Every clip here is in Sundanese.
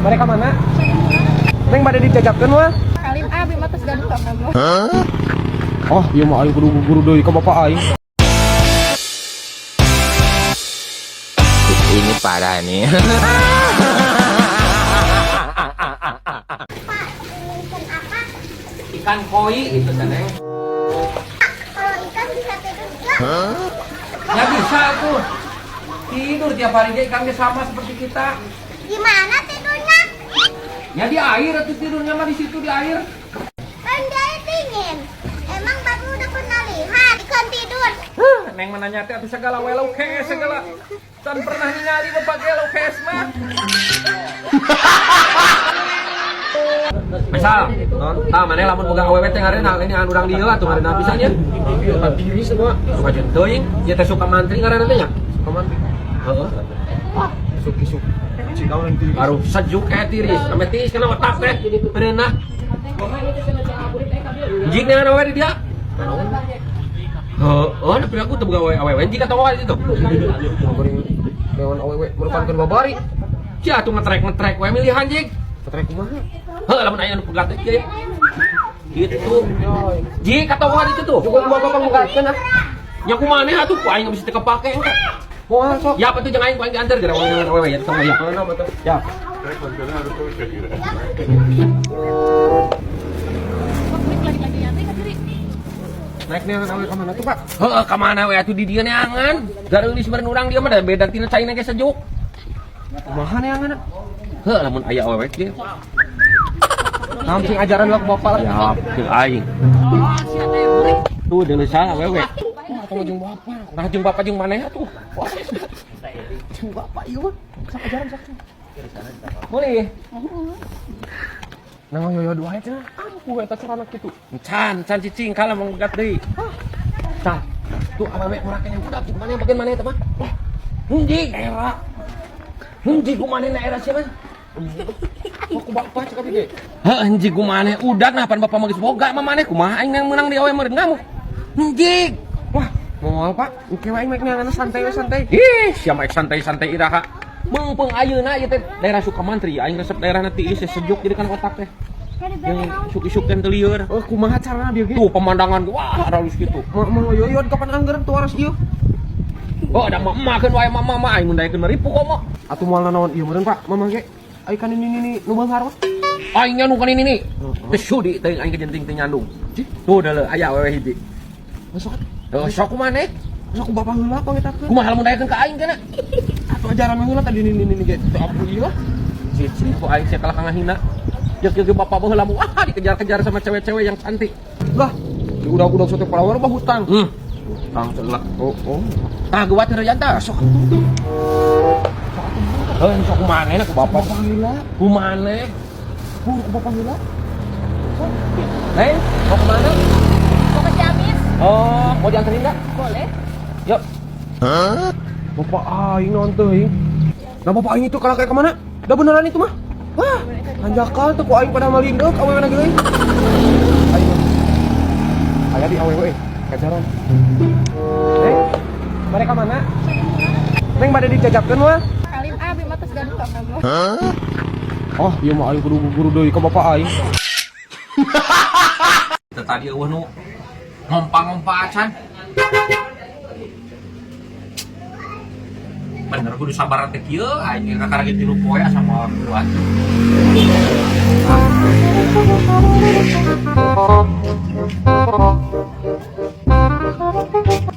Mereka mana? Neng bade dijajabkeun mah. Kalim abi mah tos gaduh kabogoh. Oh, ieu mah aing kudu guru deui ka bapak aing. Ini parah nih. Pak, ini ikan apa? Ikan koi itu kan, Neng. Kalau ikan bisa tidur nggak? Ya bisa tuh. Tidur tiap hari dia ikannya sama seperti kita. Gimana tidurnya? Ya di air atau tidurnya mah di situ di air. Kan dia dingin. Emang bapak udah pernah lihat ikan tidur? Huh, Neng mah nanya teh atuh segala welo kes segala. Can pernah ningali bapak gelo kes mah. Misal, tah maneh lamun boga awewe teh ngaranna ini anu urang dieu atuh ngaranna bisa nya. Diri semua. Suka jeung teuing, ieu teh suka mantri ngaranna teh nya. Suka mantri. Heeh. Suki suki. Cik naon tiris. Baru sejuk kayak tiris, sampai tiris kena otak teh. Berenah. Jik dengan awewe di dia. Heeh, tapi aku teu boga awewe, jika tau wae itu. Geuring dewan awewe merupakan babari. Sia atuh ngetrek-ngetrek we milihan jik. Petrek kumaha? Heuh, lamun aya nu pegat teh kieu. Gitu. Jik kata itu tuh. Cukup bapak pangmukakeun ah. Nya kumaneh atuh ku aing bisa teu kepake engke. Moal sok. Ya apa tuh jangan aing ku aing diantar gara awewe ya sama ya. Mana mah teh? Ya. Lagi-lagi nyantai ka diri. Naik nih awewe ka mana tuh, Pak? Heeh, ka mana we atuh di dieu neangan. Gareulis meureun urang dieu mah da beda tina caina ge sejuk. Kumaha neangan? Heuh, lamun aya awewe kieu. Naon sing ajaran lah ku bapak lah. Ya, jeung aing. Tuh deuleu salah awewe. Wah, atau jeung bapak. Nah jeung bapak jeung maneh atuh. Jeung bapak ieu mah. Sok ajaran sok. Boleh. Nang yoyo dua cenah. Ampuh eta carana kitu. Can, can cicing kalah manggat deui. Tah, tuh awewe murah kayaknya budak jeung maneh bagian maneh eta mah. Wah, Hunjing era. Hunjing kumaneh na era sia mah. Wah, ku bapak cek abi ge. Heuh, hunjing kumaneh udah nah pan bapak mah geus boga mah maneh kumaha aing yang meunang di awewe meureun ngamuk. Hunjing. Wah, moal Pak. Engke we aing mah neangan santai we santai. Ih, sia mah santai-santai iraha. Meungpeung ayeuna ieu teh daerah Sukamantri, aing resep daerahna tiis sejuk jadi kan otak teh. Yang isuk-isuk teh teu lieur. Oh, kumaha carana bieu ge? Tuh pemandangan wah halus gitu. Mau mau yoyon kapan anggaran tuh aras ieu? Oh, ada emak keun wae emak mah aing mun daekeun mah ripuh komo. Atuh moal nanaon ieu meureun Pak, mamah ge. Ai kan ini ini nu beunghar mah. Aing nya nu kan ini nih. Teu sudi teuing aing kejenting teu nyandung. Tuh deuleu aya awewe hiji. Masuk Heuh, sok kumaneh? Sok ku bapak heula pangitakeun. Kumaha lamun daekeun ka aing kana? Atuh ajaran mah heula tadi ini ini ge. Teu ampuh ieu lah. Cicing ku aing sia kalah ka ngahina. Jeung jeung bapak baheula mah wah dikejar-kejar sama cewek-cewek yang cantik. Lah, di udah-udah sote palawar mah hutang. Tang segala. Oh, oh. Tah geuwat heureuyaan tah sok atuh. Heuh, sok kumaneh ku bapak. Bapak heula. Kumaneh? Ku bapak heula. Neng, mau kemana? Mau ke Ciamis? Oh, mau dianterin nggak? Boleh. Yuk. Bapak aing naon teuing. Nah, bapak aing itu kalah kayak kemana? Dah beneran itu mah. Wah, hanjakal tuh ku aing pada malindeuk awewe na geuing. Aing. Aya di awewe kajaran. Neng, mereka mana? Neng bade dijajabkeun mah. Kalim abi mah tos gaduh kabogoh. Oh, ieu mah aing kudu guru deui ka bapak aing. Teu tadi eueuh nu ngompa-ngompa acan. Bener kudu sabar teh kieu aing kakara ge 3 poe asa moal kuat.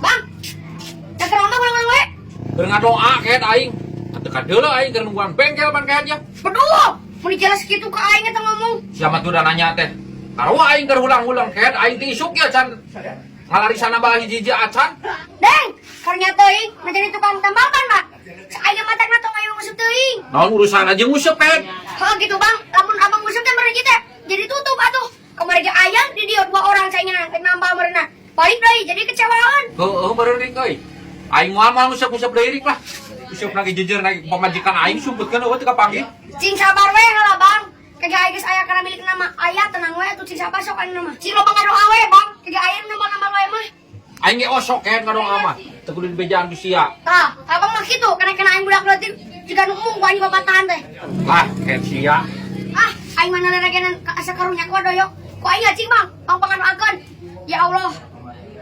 Bang, kekerama ulang-ulang we. Keur ngadoa keet aing. Teu kadeuleu aing keur nungguan bengkel pan keetnya. Beduh, mun dijelas kitu ka aing eta ngomong. Siapa tuh udah nanya teh? Karua aing keur hulang-hulang keet aing teh isuk ya can. Ngalarisana bae hiji-hiji acan. Deng, karunya teuing menjadi tukang tambal ban, Pak. Saaya matakna tong ayo nguseup teuing. Naon urusan aja nguseup keet. Heuh gitu, Bang. Lamun abang nguseup teh meureun teh jadi tutup atuh. Kamari ge aya di dieu dua orang saingan rek nambal meureunna. Balik deui jadi kecewaan. Heueuh meureun rik euy. Aing moal moal nguseup-nguseup deui rik lah. Useup lagi jejer lagi pamajikan aing sumputkeun eueuh teu kapanggih. Cing sabar we heula, Bang. Kagak aya geus aya kana milik nama aya tenang we atuh cing sabar sok anu mah. Cing loba ngadoa we, Bang. Kagak aya nu nambal-nambal we mah. Aing ge osok keet ngadoa mah. Teu kudu dibejaan ku sia. Tah, abang mah kitu kena-kena aing budak leutik. Jika nu embung ku aing babatahan teh. Lah, kayak sia. Ah, aing mana lelegenan asa karunya ku doyok. Ku aing cing Bang, pang pangadoakeun. Ya Allah.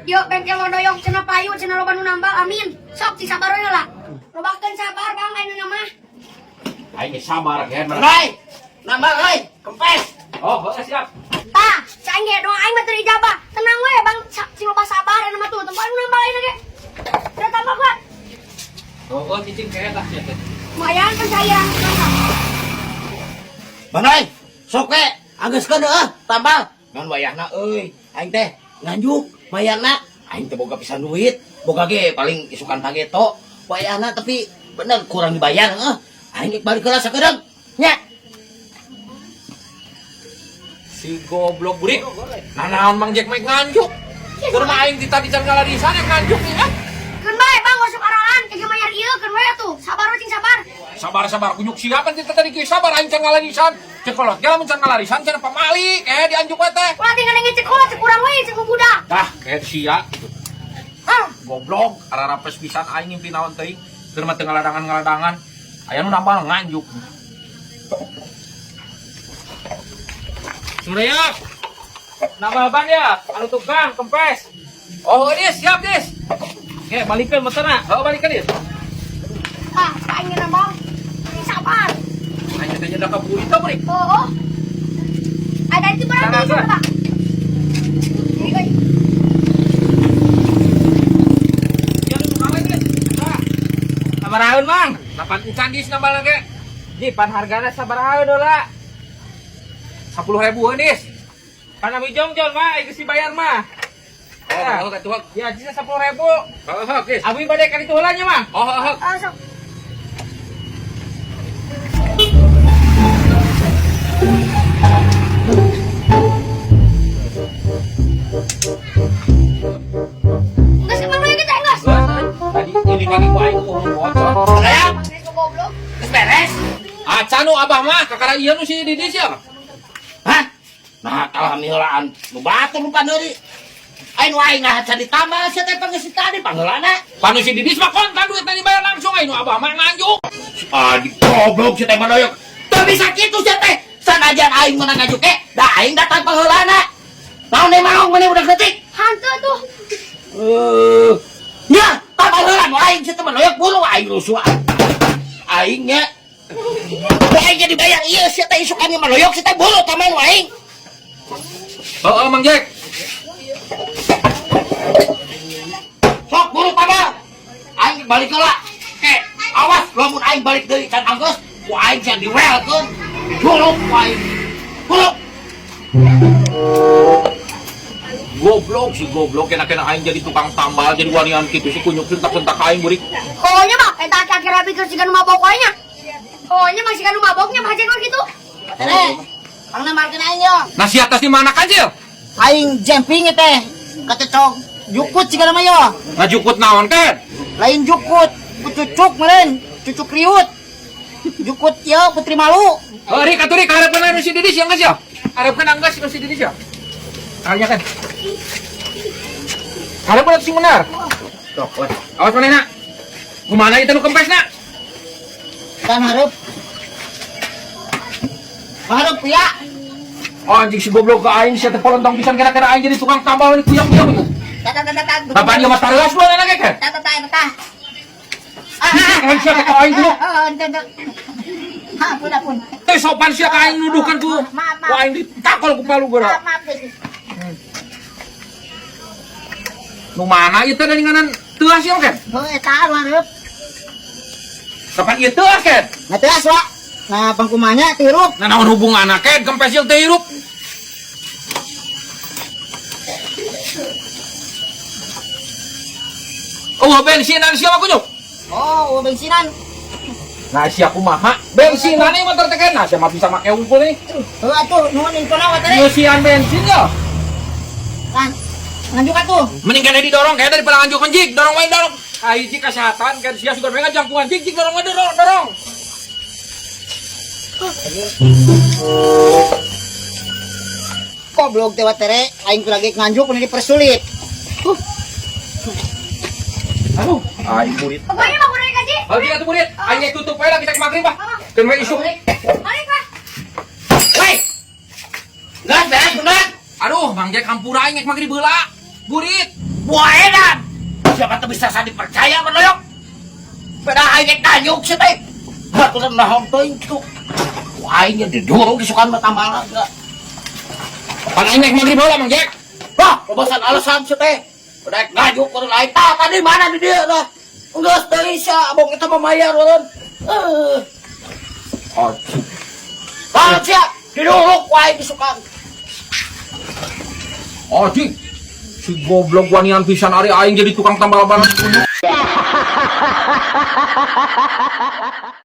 Yo bengkel doyok cenah payu cenah loba nu nambal amin. Sok cing sabar we lah. Lobakeun sabar Bang ayeuna mah. Aing sabar kayak mana. Rai, nambah euy, kempes. Oh, heeh siap. Tah, cai ge doa aing mah teu dijabah. Tenang we Bang, sing loba sabar ayeuna mah tuh. Tempat nu nambal ayeuna ge. Udah tambah kuat. Oh, cicing kayak lah sia teh. Lumayan pencairan. Bang Rai, sok we, anggeuskeun heuh, tambal. Ngan wayahna euy, aing teh nganjuk mayarna. Aing teh boga pisan duit, boga ge paling isukan pageto. Wayahna tapi bener kurang dibayar heuh. Aing geus balik heula sakedeung. Nya. Si goblok burik. Nah, naon Mang Jack Mike nganjuk. Keur mah aing di tadi can ngalarisan yang nganjuk nih ah. Keun bae Bang masuk aralan ke mayar ieu keun we atuh. Sabar we cing sabar. Sabar-sabar kunyuk siapa kita tadi kieu sabar aing can ngalarisan. Cek kolot ge lamun can ngalarisan cenah pamali dianjuk we teh. Ulah tinggal ngecek kolot cek urang we cek budak. Dah kayak sia. Ah, Goblok, ararapes pisan aing ngimpi naon teuing. Keur mah teu ngaladangan-ngaladangan. Aya nu nambal nganjuk. Surya. Nambah ban ya, anu tukang kempes. Oh, Dis, siap, Dis. Oke, balikeun motorna. Oh, balikeun, Dis. ah, aing nambal. Cing sabar. Aing teh nyedak ka burita, Bri. Oh, oh. Ada itu berarti Sana, sana, Bang. Ini euy. Ya nu tukang we, Dis. Tah, Sabarahaeun, Mang? Lapan encan Dis nambal ge. Ji, pan hargana sabarahaeun heula? 10.000 Dis. Pan abi jongjon mah, ieu geus dibayar mah. Oh, oh, atuh. Ya, jisa 10.000. Heeh, Dis. Abi bade ka ditu heula nya, Mang. Oh, heeh. Ah, sok. Geus kemana we kita geus? Tadi ini lagi ku aing bocor. Saya Geus goblok. geus beres. Acan nu abah mah kakara ieu nu si Didi sia. Hah? Nah, alhamdulillahan nu batur nu paneuri. Aing nu aing nah can ditambah sia teh pangeus tadi pangheulana. Panu si Didi mah kontan duitna dibayar langsung aing nu abah mah nganjuk. Ah, di goblok sia teh mah doyok. Teu bisa kitu sia teh. Sanajan aing meunang ngajuk ge, da aing datang pangheulana. Naon deui maong maneh budak leutik? Hantu tuh. Eh, nya, tambah heula nu aing sia teh mah doyok buru aing rusuh. Aing nya. Da aing ge dibayar ieu sia teh isukan mah doyok sia teh buru tambah nu aing. Heeh, Mang Jack. Sok buru tambah. Aing balik heula. Ke, awas lamun aing balik deui can anggeus, ku aing sia diwelkeun. Dijuruk ku aing. Buru. Goblok si goblok kena-kena aing jadi tukang tambal jadi wanian kitu si kunyuk sentak-sentak aing burik. Pokoknya mah eta aki-aki rapi geus siga nu mabok wae nya. Pokoknya mah siga nu maboknya mah mah gitu. Tere, pang namarkeun aing yo. Nasi atas di mana kancil? Aing jumping teh, kacecok jukut siga nama yo. Ngajukut naon kan? Lain jukut, cucuk meureun, cucuk riut. Jukut yo putri malu. Oh, Rik, atuh Rik, harapkeun anu si Didi sia geus ya. Harapkeun anggeus nu si Didi sia. Tanya kan. Harapkeun atuh sing bener. Sok, weh. Awas manehna. Kumaha ieu teh nu kempesna? Kan hareup. Hareup ya. Oh, anjing si goblok ke aing sia teh polontong pisan kena-kena aing jadi tukang tambal ini kuyang-kuyang itu. Tata tata tata. Bapak dia mah tarelas lu anak kan? Tata tata tata. Aing sia teh ka aing dulu. Ah, ente ente. Ha, ampun ampun. Teh sopan sia ka aing nuduhkan ku. Maaf, maaf. Ku aing ditakol ku palu geura. Maaf, maaf. Guys. Nu mana ieu teh nganan teuas ieu kan? Oh, eta anu hareup. Kapan ieu teuas kan? Nah, teas, Wak. Nah, pangkumanya tirup. Nah naon hubunganna ken kempes ieu teh hirup? Oh, bensinan sia mah kunyuk. Oh, bensinan. Nah, sia kumaha? Bensinan ieu motor teh kan? Nah, sia mah bisa make unggul nih. Heuh atuh, nuhun infona wa teh. Nyusian bensin ya. Kan. Nganjuk atuh. Mending kena didorong kayak daripada nganjuk anjing, dorong wae dorong. Ah, hiji kesehatan kan sia sudah mereka jangkungan jig jig dorong wae dorong dorong. Goblok teh tere, aing lagi nganjuk kudu dipersulit. Aduh, aing murid. Pokoknya mah kurang gaji. Heuh atuh burit. Aing ge tutup we lah bisa magrib ah. Keun we isuk. Balik lah. Woi. Geus beres bener. Aduh, Mang Jack hampura aing rek magrib heula. Burit. Buah edan. Siapa tuh bisa saya dipercaya menoyok? Pada aing rek nanyuk sih teh. Baturan naon teuing kitu. Ku aing ge didurung isukan mah tambalan geus. Pan aing rek magrib heula Mang Jack. Wah, lobasan alasan sih teh. Udah rek nganjuk urang aing tah tadi mana di dieu dah. Geus teuing sia abong eta mah mayar urang. Eh. Tah sia diduruk ku aing isukan. Anjing. Si goblok wanian pisan ari aing jadi tukang tambal ban.